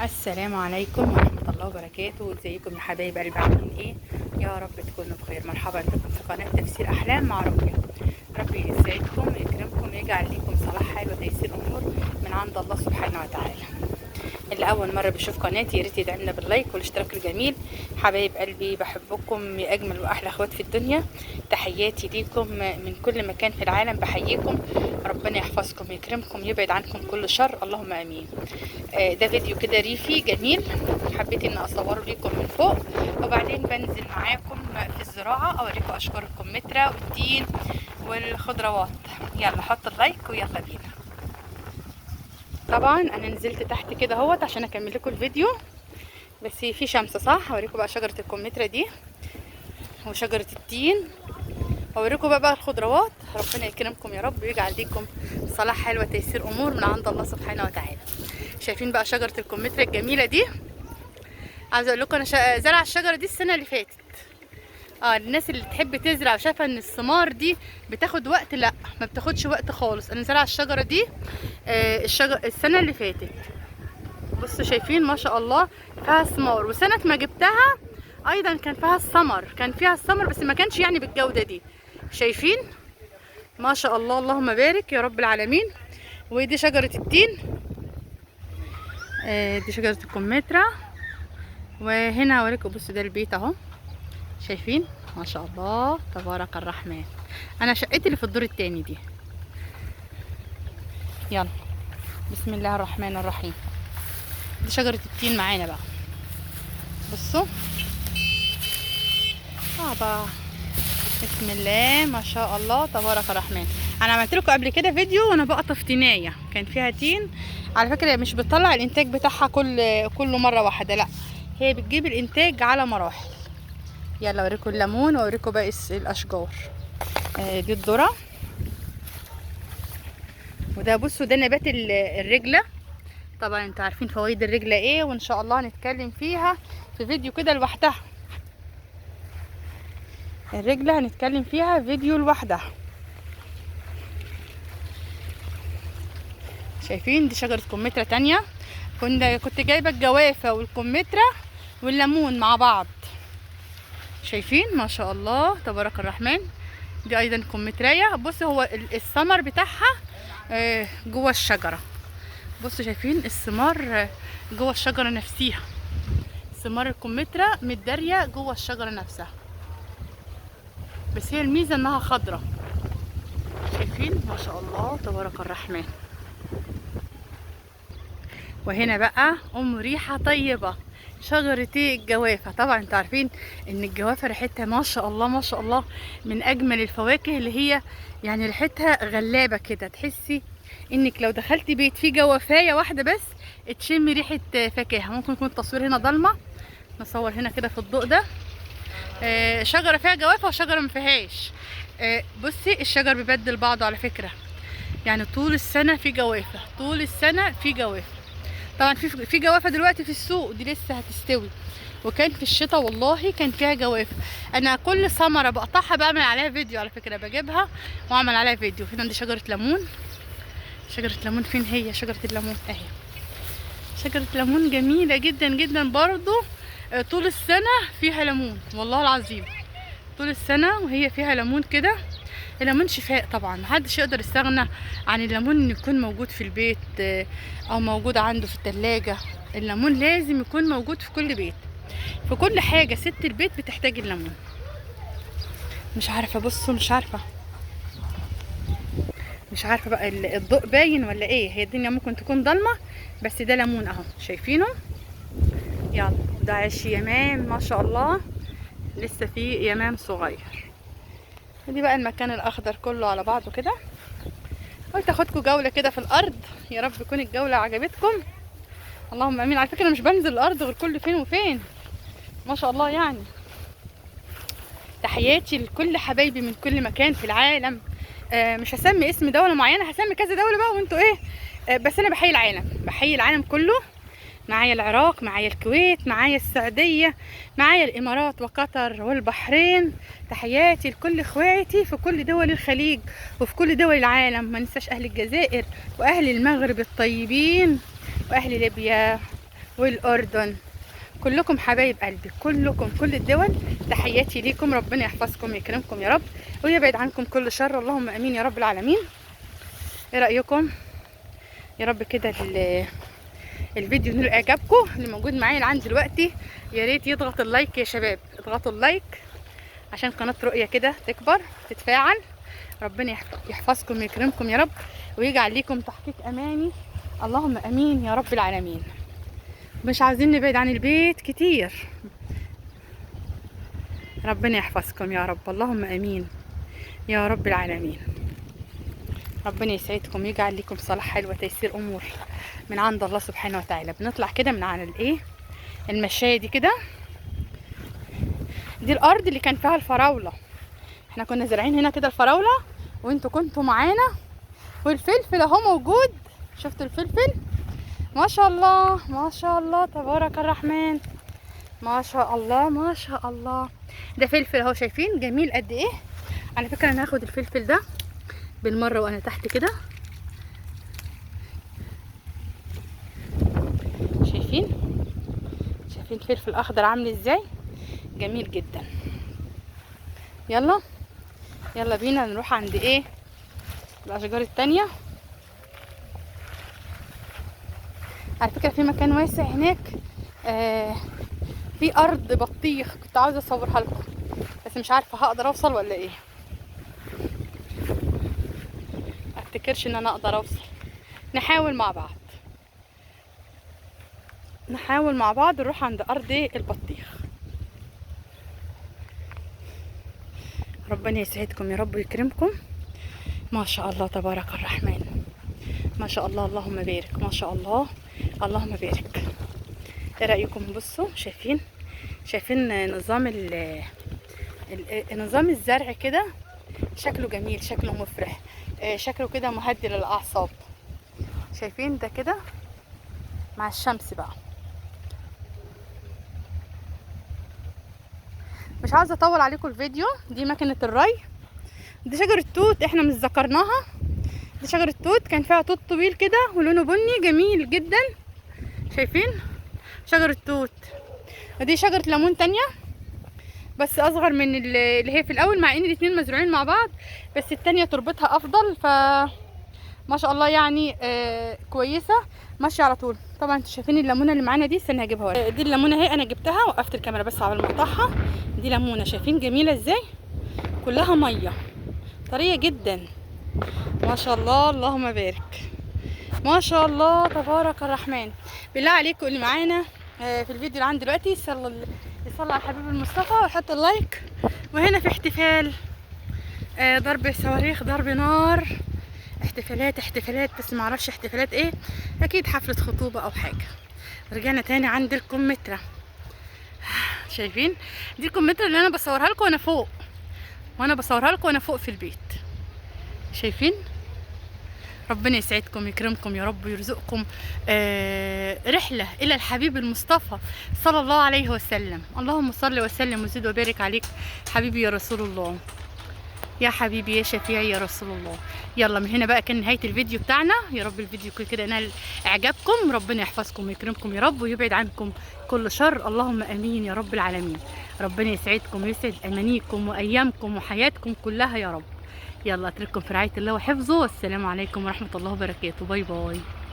السلام عليكم ورحمة الله وبركاته. ازيكم يا حبايب قلبي، عاملين ايه؟ يا رب تكونوا بخير. مرحبا بكم في قناة تفسير أحلام مع رقية. ربي يسعدكم ويكرمكم ويجعل لكم صلاح حال وتيسير أمور من عند الله سبحانه وتعالى. اللي أول مرة بيشوف قناتي يا ريت يدعمنا بال like والاشتراك الجميل. حبايب قلبي بحبكم يا أجمل وأحلى أخوات في الدنيا. تحياتي ليكم من كل مكان في العالم، بحييكم. ربنا يحفظكم يكرمكم يبعد عنكم كل شر، اللهم امين. ده فيديو كده ريفي جميل، حبيت ان اصوره ليكم من فوق، وبعدين بنزل معاكم في الزراعة اوريكم اشجار الكمثرى والتين والخضروات. يلا حط ال like ويلا بينا. طبعا انا نزلت تحت كده اهوت عشان اكمل لكم الفيديو، بس في شمس صح. هوريكم بقى شجرة الكمثرى دي وشجرة التين، اوريكم بقى الخضروات. ربنا يكرمكم يا رب ويجعل ليكم صلاح حلوة تيسير امور من عند الله سبحانه وتعالى. شايفين بقى شجرة الكمثرى الجميلة دي؟ عايزه اقول لكم انا زرع الشجرة دي السنة اللي فاتت. الناس اللي تحب تزرع وشايفه ان الثمار دي بتاخد وقت، لا ما بتاخدش وقت خالص. انا زرع الشجرة دي السنة اللي فاتت. بصوا شايفين ما شاء الله فيها ثمار، وسنة ما جبتها ايضا كان فيها الثمر، كان فيها الثمر بس ما كانش يعني بالجودة دي. شايفين ما شاء الله، اللهم بارك يا رب العالمين. ودي شجرة التين، دي شجرة الكمثرى. وهنا هوريكم، بصوا ده البيت اهو، شايفين ما شاء الله تبارك الرحمن. انا شقتي اللي في الدور التاني دي. يلا بسم الله الرحمن الرحيم. دي شجرة التين معانا بقى، بصوا بقى. بسم الله ما شاء الله تبارك الرحمن. انا عملت لكم قبل كده فيديو وانا بقطف تينايه كان فيها تين. على فكرة مش بتطلع الانتاج بتاعها كله مرة واحدة، لا هي بتجيب الانتاج على مراحل. يلا اوريكم الليمون واوريكم باقي الاشجار. دي الذرة، وده بصوا ده نبات الرجله. طبعا انتوا عارفين فوائد الرجله ايه، وان شاء الله هنتكلم فيها في فيديو كده لوحدها. الرجله هنتكلم فيها فيديو لوحدها. شايفين دي شجرة كمثرى تانية. كنت جايبه الجوافه والكمثرى والليمون مع بعض. شايفين ما شاء الله تبارك الرحمن. دي ايضا كمثريه. بصوا هو الثمر بتاعها جوه الشجرة. بصوا شايفين الثمار جوه الشجرة نفسيها، ثمار الكمثرى متداريه جوه الشجرة نفسها، بس هي الميزة انها خضرة. شايفين ما شاء الله تبارك الرحمن. وهنا بقى ريحه طيبة، شجرة الجوافه. طبعا انتوا عارفين ان الجوافه ريحتها ما شاء الله ما شاء الله من اجمل الفواكه، اللي هي يعني ريحتها غلابة كده، تحسي انك لو دخلتي بيت فيه جوافايه واحدة بس تشمي ريحه فاكهة. ممكن يكون التصوير هنا ضلمة، نصور هنا كده في الضوء ده. شجرة فيها جوافه وشجره ما فيهاش. بصي الشجر بيبدل بعضه على فكرة، يعني طول السنة في جوافه، طول السنة في جوافه. طبعا في جوافه دلوقتي في السوق، دي لسه هتستوي، وكان في الشتاء والله كان فيها جوافه. انا كل ثمره بقطعها بعمل عليها فيديو على فكرة، بجيبها واعمل عليها فيديو. هنا عندي شجرة ليمون. شجرة ليمون فين هي شجرة الليمون؟ اهي شجرة ليمون جميلة جدا جدا برضو. طول السنة فيها ليمون والله العظيم، طول السنة وهي فيها ليمون كده. الليمون شفاء طبعا، محدش يقدر يستغنى عن الليمون، انه يكون موجود في البيت او موجود عنده في التلاجة. الليمون لازم يكون موجود في كل بيت، في كل حاجة. ست البيت بتحتاج الليمون. مش عارفة، بصوا مش عارفة بقى الضوء باين ولا ايه، هي الدنيا ممكن تكون ضلمة، بس ده ليمون اهو شايفينه. يلا ده عيش يمام ما شاء الله، لسه فيه يمام صغير. دي بقى المكان الاخضر كله على بعضه كده. قلت اخدكم جولة كده في الارض، يا رب تكون الجولة عجبتكم، اللهم امين. على فكرة مش بنزل الارض غير كل فين وفين ما شاء الله يعني. تحياتي لكل حبايبي من كل مكان في العالم. مش هسمي اسم دولة معينة، هسمي كذا دولة بقى وانتوا ايه، بس انا بحيي العالم، بحيي العالم كله. معايا العراق، معايا الكويت، معايا السعودية، معايا الإمارات وقطر والبحرين. تحياتي لكل اخواتي في كل دول الخليج وفي كل دول العالم. ما ننساش أهل الجزائر وأهل المغرب الطيبين وأهل ليبيا والاردن، كلكم حبايب قلبي، كلكم كل الدول تحياتي ليكم. ربنا يحفظكم ويكرمكم يا رب ويبعد عنكم كل شر، اللهم امين يا رب العالمين. ايه رايكم؟ يا رب كده الفيديو نال اعجابكم. اللي موجود معايا لعند دلوقتي يا ريت يضغط ال like يا شباب، اضغطوا ال like عشان قناة رؤية كده تكبر تتفاعل. ربنا يحفظكم ويكرمكم يا رب ويجعل ليكم تحقيق اماني، اللهم امين يا رب العالمين. مش عاوزين نبعد عن البيت كتير، ربنا يحفظكم يا رب، اللهم امين يا رب العالمين. ربنا يسعدكم ويجعل لكم صلاح حلو وتيسير امور من عند الله سبحانه وتعالى. بنطلع كده من على الايه المشايه دي كده، دي الارض اللي كان فيها الفراوله، احنا كنا زارعين هنا كده الفراوله وانتوا كنتوا معانا، والفلفل اهو موجود. شفتوا الفلفل؟ ما شاء الله ما شاء الله تبارك الرحمن، ما شاء الله ما شاء الله. ده فلفل اهو، شايفين جميل قد ايه. على فكرة انا هاخد الفلفل ده بالمرة وانا تحت كده، شايفين شايفين الفلفل الاخضر عامل ازاي، جميل جدا. يلا يلا بينا نروح عند ايه الاشجار التانية. على فكرة في مكان واسع هناك، في ارض بطيخ كنت عاوزة اصورها لكم بس مش عارفة هقدر اوصل ولا ايه، افتكرش ان انا اقدر اوصل. نحاول مع بعض، نحاول مع بعض نروح عند ارض البطيخ. ربنا يسعدكم يا رب ويكرمكم. ما شاء الله تبارك الرحمن، ما شاء الله اللهم بارك، ما شاء الله اللهم بارك. ايه رأيكم؟ بصوا شايفين، شايفين نظام نظام الزرع كده، شكله جميل، شكله مفرح، شكله كده مهدي للأعصاب. شايفين ده كده مع الشمس بقى. مش عاوزه اطول عليكم الفيديو. دي مكنه الري، دي شجرة توت احنا مش ذكرناها، دي شجرة توت كان فيها توت طويل كده ولونه بني جميل جدا. شايفين شجرة توت. ودي شجرة ليمون تانية بس اصغر من اللي هي في الاول، مع ان الاتنين مزروعين مع بعض بس التانية تربتها افضل، ف ما شاء الله يعني كويسة ماشية على طول. طبعا انتوا شايفين الليمونه اللي معانا دي، استنى هجيبها ورا. دي الليمونه اهي، انا جبتها وقفت الكاميرا بس على ما اقطعها. دي ليمونه شايفين جميلة ازاي، كلها مية، طرية جدا ما شاء الله اللهم بارك، ما شاء الله تبارك الرحمن. بالله عليكم اللي معانا في الفيديو اللي عندي دلوقتي يصلي على الحبيب المصطفى ويحط اللايك. وهنا في احتفال، ضرب صواريخ، ضرب نار، احتفالات احتفالات، بس ما اعرفش احتفالات ايه، اكيد حفلة خطوبة او حاجة. رجعنا تاني عند الكمثرى. شايفين دي الكمثرى اللي انا بصورها لكم وانا فوق، وانا بصورها لكم وانا فوق في البيت. شايفين؟ ربنا يسعدكم يكرمكم يا رب ويرزقكم رحلة إلى الحبيب المصطفى صلى الله عليه وسلم. اللهم صل وسلم وزد وبارك عليك حبيبي يا رسول الله، يا حبيبي يا شفيعي يا رسول الله. يلا من هنا بقى كان نهاية الفيديو بتاعنا. يا رب الفيديو كده نال إعجابكم، ربنا يحفظكم ويكرمكم يا رب ويبعد عنكم كل شر، اللهم آمين يا رب العالمين. ربنا يسعدكم ويسعد أمانيكم وأيامكم وحياتكم كلها يا رب. يلا أترككم في رعاية الله وحفظه، والسلام عليكم ورحمة الله وبركاته. bye bye.